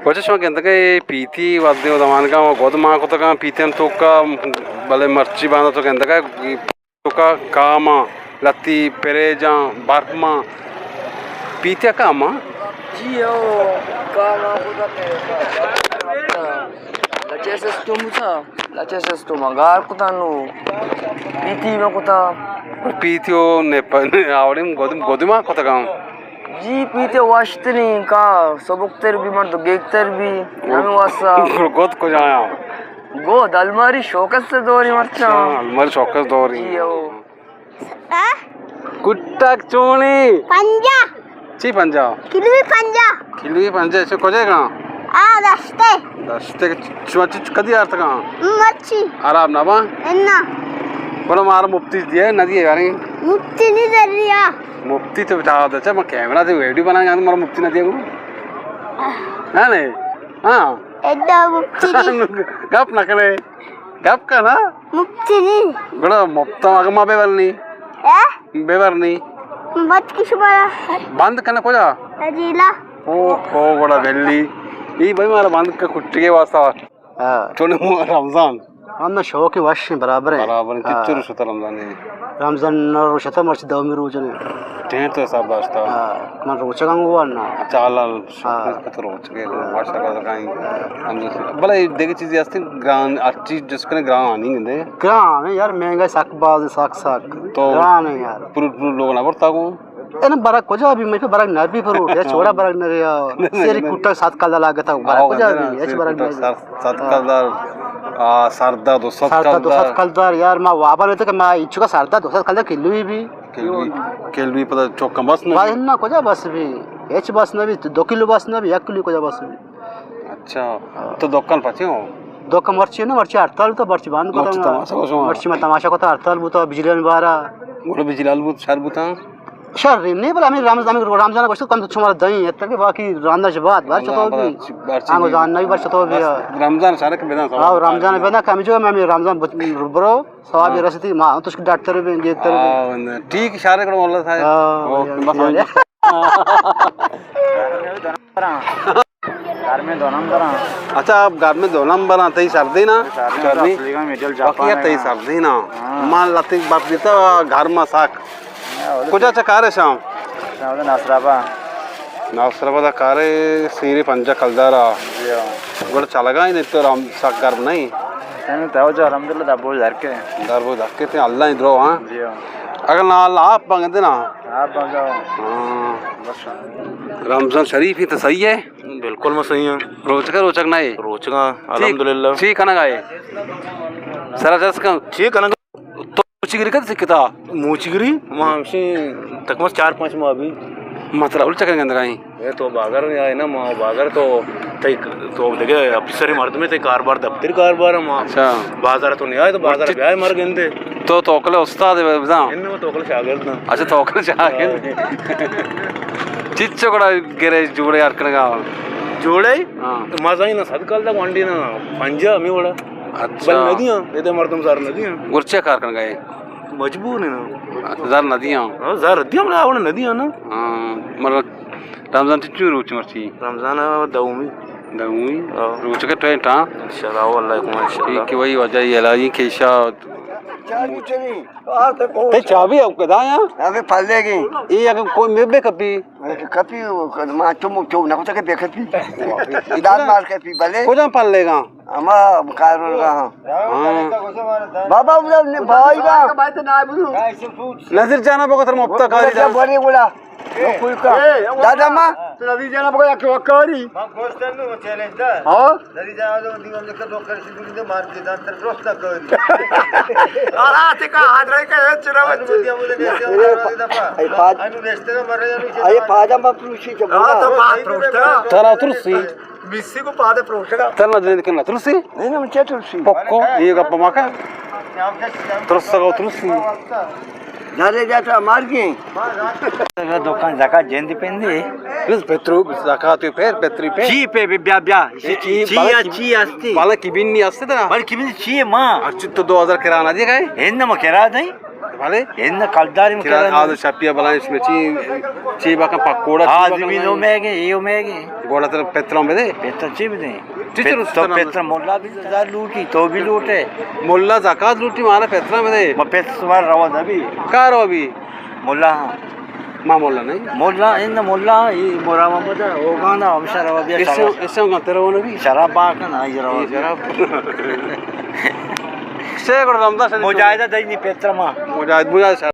واجہ شما گندگا اے پیتی وھدے و زمانگا ما گد مان کتگاں پیتیان توکا، بلے مرچی باندا تو گندگا توکا کاما لتی پریجاں برما پیتیا کاما۔ جی ہو، کاما کتا کہ لچے سسٹم بوتا، لچے سسٹم گار کتا نو پیتی ما کتا۔ پیتی او نے پ-، نے آوڑیں گد، گد مان کتگاں۔ جی پیتے واشتنی کا سبکتر بی، مرد گیگتر بی، ہمیں واسطہ۔ گد کجایا؟ گد الماری شوکت سے دوری مرچاں۔ اچھا، الماری شوکت دوری۔ جی او۔ کٹک چونی؟ پنجا۔ چی پنجا؟ کلوی پنجا۔ کلوی پنجا، چو کجے گا؟ آ، دشتے۔ دشتے، چو، چو، چو کدی آرتگا؟ مرچی۔ خراب نہ با؟ انا۔ بلو مارا مفتی دیا، نہ دیا یاریں۔ مفتی نہیں دے رہی۔ مفتی تو بتا دے، چا میں کیمرہ سے ویڈیو بنایا، مارا مفتی نہ دیا گو۔ ہاں نہیں؟ ہاں۔ ایڈا مفتی نہیں۔ گپ نہ کرے۔ گپ کا نا؟ مفتی نہیں۔ گڑا مفت اگر ما بے ورنی۔ ہاں؟ بے ورنی۔ مت کش بارا۔ بند کنا کجا؟ رجیلا۔ او، او گڑا بلی۔ ای بھائی مارا بند کا کٹی کے واسطہ۔ ہاں۔ چونے مو رمضان۔ ہم نہ شوق وش برابر ہیں۔ برابر ہیں۔ ہاں۔ کتنے روز شتا رمضان ہے؟ رمضان نہ روز شتا مرچی دومی روز نے۔ ٹھیک تو حساب داشتا۔ ہاں۔ من روچگاں گو نا۔ اچھا، حلال شوق ہاں۔ کتنے روچگے، ماشاءاللہ زکائیں۔ ہم بلے دیگه چیزی ہستی گران، ہر چیز جس کنے گران آنی گندے۔ گران ہے یار، مہنگا سک باز، سک سک۔ تو گران ہے یار۔ پروٹ، پروٹ لوگ نہ برتا کو؟ اے نہ برگ کجا بی، مجھے برگ نہ بی پروٹ، اے چھوڑا برگ نہ بی، آ، سیری کٹا سات کلدار لاگتا، برگ کجا بی، اچ برگ نہ بی۔ سات کلدار، آ، سردا دو سد کلدار۔ سردا دو سد کلدار، یار، ما وابا نہیں تو کہ ما اچو کا سردا دو سد کلدار کلو ہی بی۔ کلو بی، کلو بی پتہ چوکا بس نہ بی۔ نہ، کجا بس بی؟ اچ بس نہ بی، دو کلو بس نہ بی، یک کلو کجا بس بی؟ اچھا، تو دکان پچے ہو؟ دکان مرچی نہ، مرچی ہڑتال تو مرچی بند کتا۔ مرچی تماشا کو شما؟ مرچی ما تماشا کتا، ہڑتال بوتا، بجلی بارا۔ گڑا بجلی بوت، شر بوتا؟ شر نہیں، بلے ہمیں رمضان، ہمیں رمضان گوشت کم تو شمارا دیں، اتر کے باقی رمضان سے بعد، بار چطور بی؟ ہاں، رمضان نہیں، بار چطور بی؟ رمضان شارک بدن سوال۔ ہاں، رمضان بدن کمی جو میں رمضان برو، ثواب رسیتی، ما تو ڈاکٹر بی، گیتر بی۔ ہاں، ٹھیک، شارک مولا صاحب۔ ہاں، بس۔ گرمیں دو نمبر ہاں۔ اچھا، آپ گرمیں دو نمبر ہاں، تئی سردی نا؟ سردی نا، گرمی؟ اصلی کا میٹل جاپان باقی ہے تئی نا۔ سردی نا۔ ہاں۔ مان لتی برف دیتا گھر ما ساک۔ ہاں، کجا چا کارے شام؟ شام ناصر آباد۔ ناصر آباد کارے سیری پنجا کلدارا۔ جی ہاں۔ گڑا چلگا ہی نہیں تو رام ساک گرم نہیں۔ نہیں، تو جو الحمدللہ دبو جھر کے۔ دبو جھر کے تے اللہ ہی درو، ہاں؟ جی ہاں۔ اگر نہ اللہ آپ بنگ دینا۔ آپ بنگ۔ ہاں۔ بس۔ رمضان شریف ہی تو صحیح ہے۔ بالکل ما صحیح ہاں۔ روچگا، روچگ نہ ہے؟ روچگا، الحمدللہ۔ چی کنگا ہے؟ سرا جس کن۔ چی کنگا؟ تو موچی گری کد سکتا؟ موچی گری؟ ما ہمشی تک مس چار پانچ ماہ بھی۔ مطلب، اول چکر گندگا ہیں؟ اے تو باگر یا ہے نا، ما باگر تو تئی تو دیگه افسری مردمے، تئی کاربار دفتر کاربار ما۔ اچھا۔ بازار تو نہیں آئے تو بازار بیا مر گندے۔ تو توکل استاد ہے بزاں؟ ان ما توکل شاگرد نا۔ اچھا، توکل شاگرد۔ چچو کڑا گرے جوڑے یار کنگا۔ جوڑے؟ ہاں۔ مزائی نا صد کال دا گوانڈی نا پنجا ہمیں وڑا۔ اچھا۔ بل ندیاں، اے مردم زر ندیاں۔ گرچے کار کنگا ہے؟ مجبور ہیں نا۔ زر ندیاں۔ ہاں، زر ندیاں، بلا وڑا ندیاں نا۔ ہاں، مطلب رمضان چچو روچ مرچی؟ رمضان دومی۔ دومی؟ ہاں۔ روچ کے ٹائم ٹا؟ انشاءاللہ، واللہ کم انشاءاللہ۔ کہ وہی وجہ یہ علاجی کیشا۔ تے چابی او کدا یا؟ ابھی پھل لے گئی۔ اے اگر کوئی میں بے کپی۔ کپی، ما چمو چو نہ کتا کہ بے کپی۔ ادار مار کپی بلے۔ کجا پھل لے گا؟ اما کار گا۔ ہاں۔ بابا، بابا، نے بھائی گا۔ نذیر جانا بگو تر مفتا کاری دا۔ بڑے بڑا۔ کوئی کا۔ دادا ما۔ تو نذیر جانا بگو یا کہ وکاری۔ ہاں۔ آراتے کا حاضر ہے کہ چرا بچے۔ اے پاد-، اے پادا ما پروشی چا۔ ہاں، تو پاد پروشتا۔ ترا ترسی۔ مسی کو پاد پروشتا۔ ترا دین کنا ترسی؟ نہیں، نہیں، مجھے ترسی۔ پکو، یہ گپ ما کا۔ ترسا کو ترسی۔ دارے جاتا مار گئے۔ دکان زکات جندی پندی۔ بس پترو، زکات پیر، پتری پیر۔ چی پہ بیا، بیا۔ چی، چی، چی بالا یا کی-، چی ہستی؟ بالا کی بین نہیں ہستی ترا؟ بالا کی بین چی ہے ماں؟ اچھی تو دو ہزار کرایہ نہ دے گئے؟ ہند ما کرایہ دیں۔ بھلے؟ ہند کلداری ما کرایہ کرایہ۔ آدھا شپیا بلا اس میں چی؟ چی باکن پکوڑا، چی باکن آدمی نو میگے، ایو میگے۔ گوڑا تر پتران بدے۔ پتر چی بدے؟ ٹیچر پت-، تو استاد نام پتر ملا بھی زیادہ لوٹی، تو بھی لوٹے۔ ملا زکات لوٹی، مارا پتران بدے۔ ما پتر سوار روا دبی۔ کار ہو بھی؟ ملا ہاں۔ ما ملا نہیں۔ ملا، ان ملا، ای مرا محمد، او گانا، ہم شراب بیا ایسے، شراب۔ ایسے ہم گاتے رہو نبی۔ شراب باکن، آئی روا۔ شراب۔ سے گڑ رمضان سے مجاہدہ دینی پتر ما۔ مجاہد، مجاہد